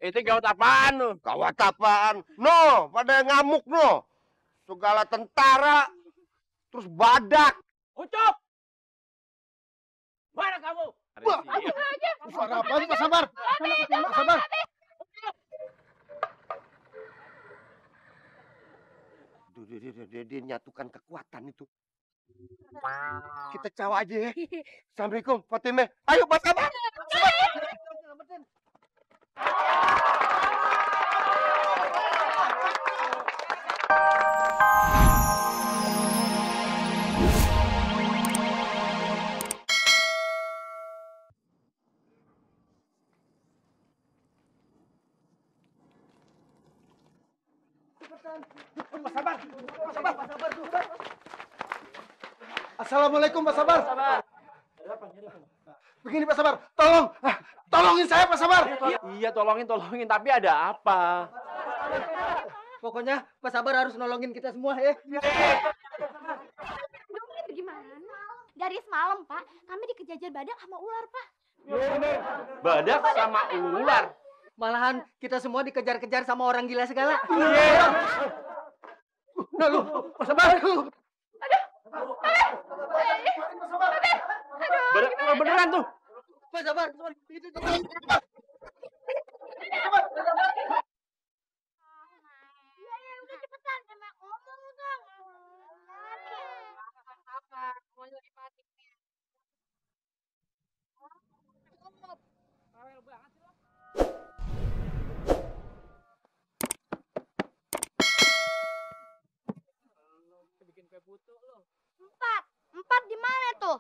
Itu gawat apaan lu? Gawat apaan? No, pada ngamuk no. Segala tentara, terus badak. Ucup! Mana kamu? Wah, suara apa nih Pak Sabar? Pak Sabar. Dia nyatukan kekuatan itu. Kita cawa aja ya. Assalamualaikum, Fatimah. Ayo Pak Sabar. Assalamualaikum Pak Sabar. Begini Pak Sabar, tolongin saya Pak Sabar. Iya, tolongin. Tapi ada apa? Pokoknya Pak Sabar harus nolongin kita semua ya. Gimana? Dari semalam, Pak, kami dikejar badak sama ular, Pak. Badak sama ular. Malahan kita semua dikejar-kejar sama orang gila segala. Nah lu, Pak Sabar. Beneran tuh. Pak Sabar. Udah cepetan, sama ngomong dong. Apa? Mau lagi panik nih. Bawel banget sih lo. Bikin kue putu lo. Empat di mana tuh?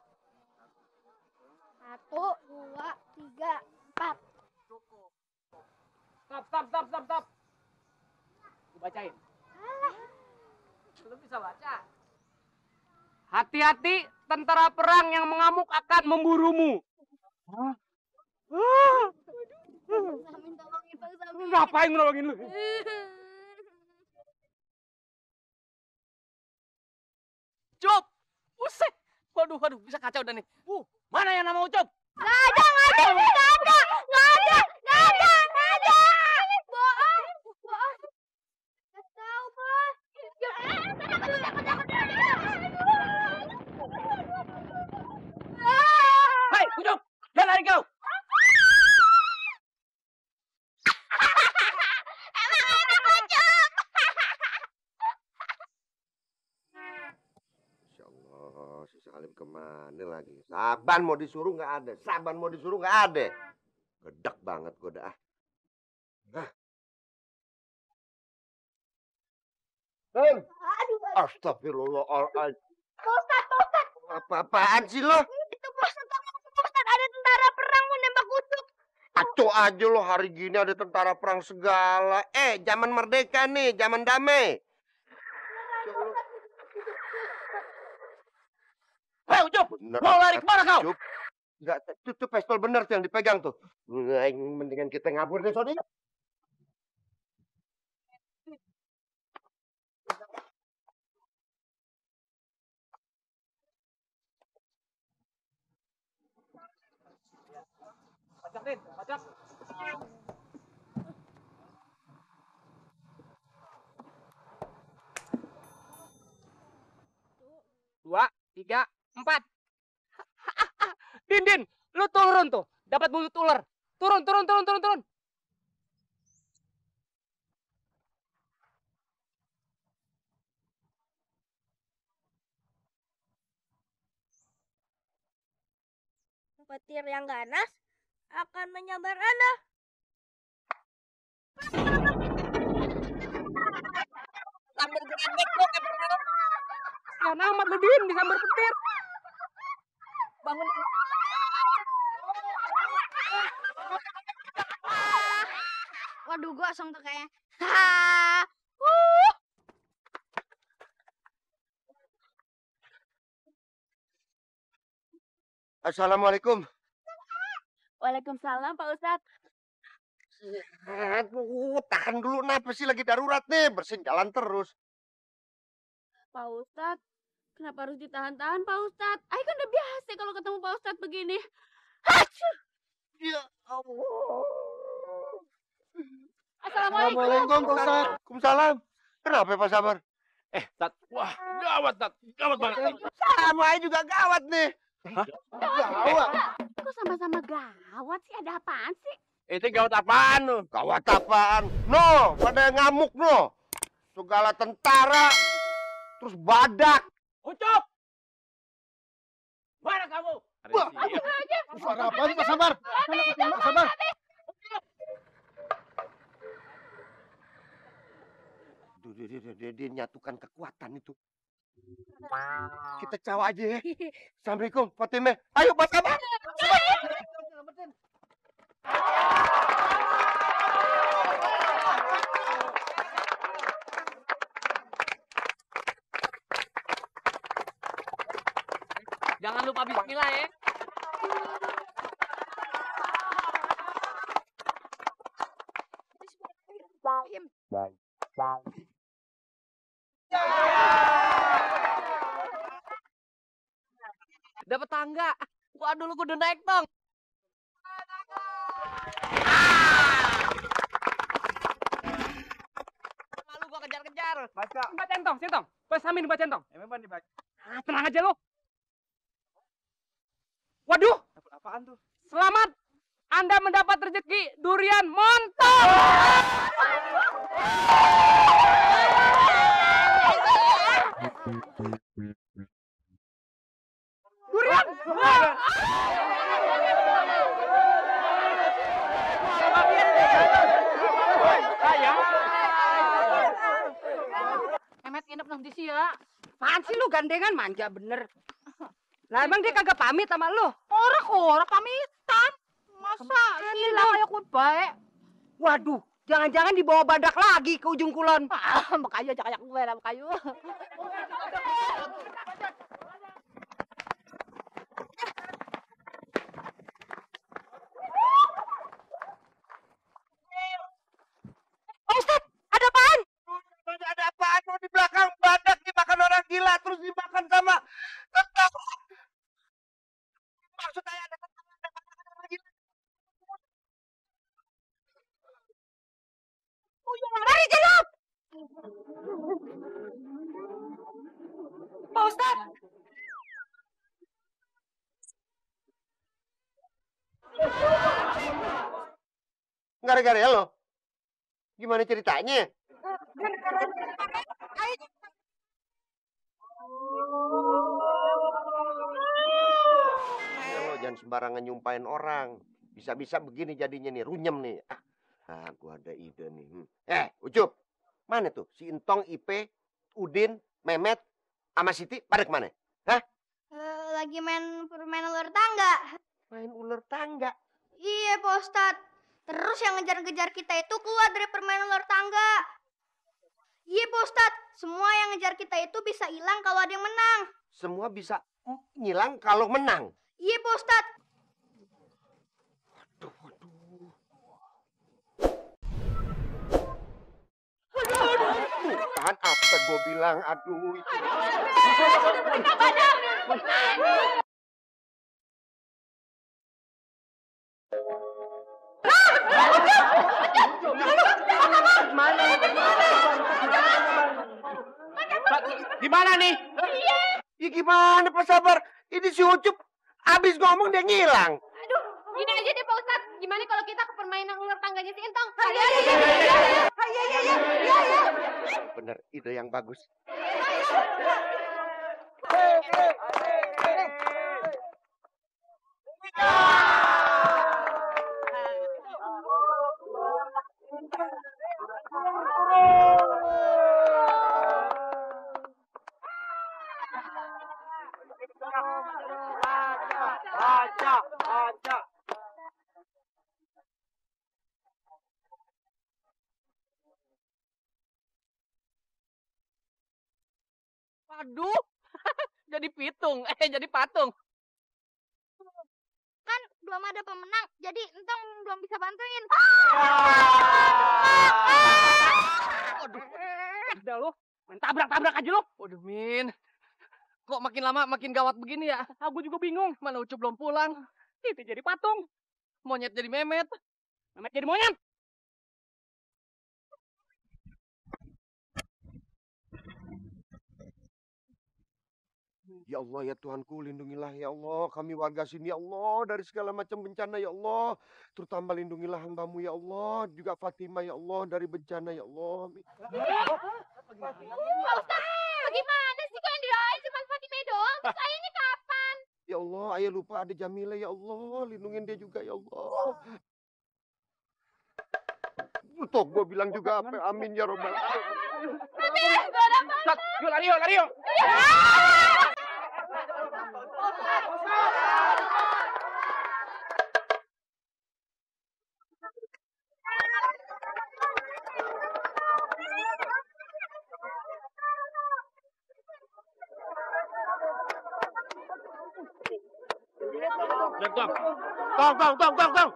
1, 2, 3, 4. Cukup. Stop. Gue bacain. Lu bisa baca. Hati-hati, tentara perang yang mengamuk akan memburumu. Samin, tolongin Bang Samin. Ngapain nolongin lu? Cup! Buset! Waduh, bisa kacau dah nih. Mana yang nama Ucup? Nggak ada. Bohong. Nggak tahu, Pak. Hei, Ucup! Jangan lari kau! Insya Allah, si Salim kemana lagi? Saban mau disuruh nggak ada. Gedek banget gue dah. Astagfirullahaladzim. Ustaz. Apa-apaan sih lo? Itu Ustaz, ada tentara perang mau nembak Ucup. Kacau aja lo, hari gini ada tentara perang segala. Zaman merdeka nih, zaman damai. Hei, Ucup! Bener. Mau lari kemana kau? Ucup. Enggak, itu pistol bener tuh yang dipegang tuh. Mendingan kita ngabur deh, Sodi. Bacak. 2, 3, 4. Din, lu turun tuh. Dapat mulut ular. Turun. Petir yang ganas akan menyambar Anda. Sambil geledek lo kayak berdarah. Sian amat lu, Din, disambar petir. Bangun. Waduh, gosong tuh kayaknya. Assalamualaikum. Waalaikumsalam, Pak Ustadz. Tahan dulu, kenapa sih lagi darurat nih? Bersin jalan terus. Pak Ustadz, kenapa harus ditahan-tahan, Pak Ustadz? Ayo kan udah biasa kalau ketemu Pak Ustadz begini. Ya Allah. Assalamualaikum, Pak Ustaz. Waalaikumsalam. Kenapa Pak Sabar? Tat. Wah, gawat, Tat. Gawat banget nih. Sama aja juga gawat nih. Gawat. Kok sama-sama gawat sih? Ada apaan sih? Itu gawat apaan lu? Gawat apaan? No, pada ngamuk no. Segala tentara, terus badak. Ucup! Mana kamu? Wah, suara apa Pak Sabar? Pak Sabar. Dia nyatukan kekuatan itu. Kita cawa aja ya. Assalamualaikum, Fatimah. Ayo, Pak Sabar. Jangan lupa bismillah ya. Dapat tangga. Waduh, lu kudu naik dong. Malu gua kejar-kejar. Baca. Baca centong, centong. Pas Samin baca centong. Emang dibaca. Tenang aja lu. Waduh, Apaan tuh? selamat. Anda mendapat rezeki durian montong. Durian. Emet nginep nang di sia. Apaan sih lu gandengan manja bener. Lah emang dia kagak pamit sama lu? Ora pamitan. Masa hilang ayo ku bae. Waduh, jangan-jangan dibawa badak lagi ke ujung kulon. Makanya ajak-ajak gue lah kayu. Ustaz, ada apaan? Ada apaan tuh di belakang? Badak dimakan orang gila, terus dimakan sama tentara. Maksud saya ada tentara lagi. Lari jelap! Pak Ustaz! Gara-gara ya lo? Gimana ceritanya? Ya lo jangan sembarangan nyumpain orang. Bisa-bisa begini jadinya nih, runyem nih. Gua ada ide nih. Ucup. Mana tuh? Si Intong, Ipe, Udin, Memet, sama Siti pada kemana? Lagi main permainan luar tangga. Main ular tangga. Iya, Pak Ustadz. Terus yang ngejar-ngejar kita itu keluar dari permainan luar tangga. Iya, Pak Ustadz. Semua yang ngejar kita itu bisa hilang kalau ada yang menang. Semua bisa ngilang kalau menang. Iya, Pak Ustadz. Tuh kan apa gue bilang, aduh itu. Gimana nih? Ya gimana Pak Sabar? Ini si Ucup habis ngomong dia ngilang. Aduh, gini aja deh, Pak Ustadz. Gimana kalau kita ke permainan ular tangganya si Intong? Bener, ide yang bagus. Waduh. Jadi pitung, jadi patung. Kan belum ada pemenang, jadi Intong belum bisa bantuin. Waduh. Udah lu, main tabrak-tabrak aja lu. Waduh, Min. Kok makin lama makin gawat begini ya? Aku juga bingung. Mana Ucup belum pulang. Itu jadi patung. Monyet jadi memet. Memet jadi monyet. Ya Allah, ya Tuhanku, lindungilah ya Allah kami warga sini ya Allah dari segala macam bencana ya Allah. Terutama lindungilah hambamu ya Allah, juga Fatimah ya Allah dari bencana ya Allah. Amin. Bagaimana sih kok yang didoain cuma Fatimah doang? Terus ayahnya kapan? Ya Allah, ayah lupa ada Jamila ya Allah, lindungin dia juga ya Allah. Tuh, gue bilang juga apa? Amin ya Robbal Alamin. Ustaz, yuk lari yuk, lari yuk. Tong. Tong.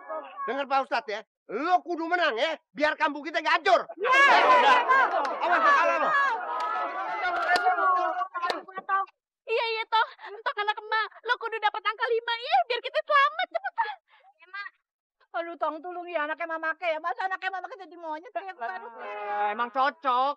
Dengar Pak Ustadz ya, lo kudu menang ya, biar kampung kita nggak hancur. Awas kepala lo. Iya toh, entok anak emak, lo kudu dapat angka 5 ya, biar kita selamat cepetan. Aduh, Tong, tolong ya anaknya mamake ya. Masa anaknya mamake jadi monyet kayak baru. Emang cocok.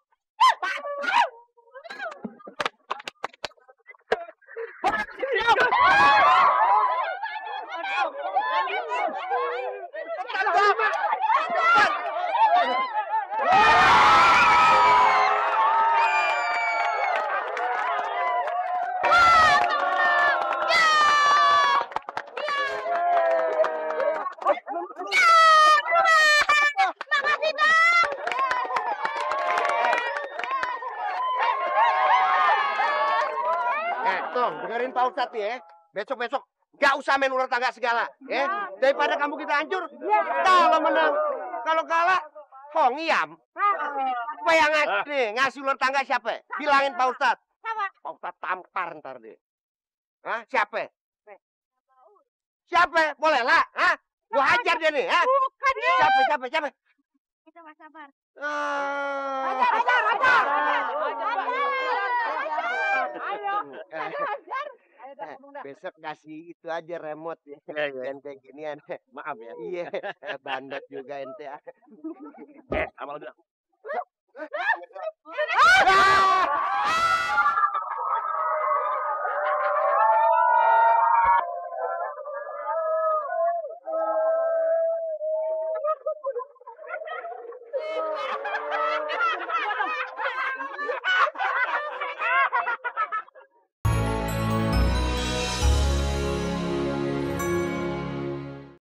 Tong, dengerin Pak Ustadz ya. Besok-besok nggak usah main ular tangga segala, ya. Daripada kamu kita hancur. Kalau menang, kalau kalah, hongiam. Apa yang ngasih ular tangga siapa? Bilangin Pak Ustadz. Pak Ustadz tampar ntar deh. Hah? Siapa? Siapa? Boleh lah, hah? Gua hajar dia nih, hah? Bukan dia. Siapa? Kita Mas Sabar. Besok kasih itu aja remote ya. Dan kayak ginian. Maaf ya. Iya, bandot juga ente. Amal bilang.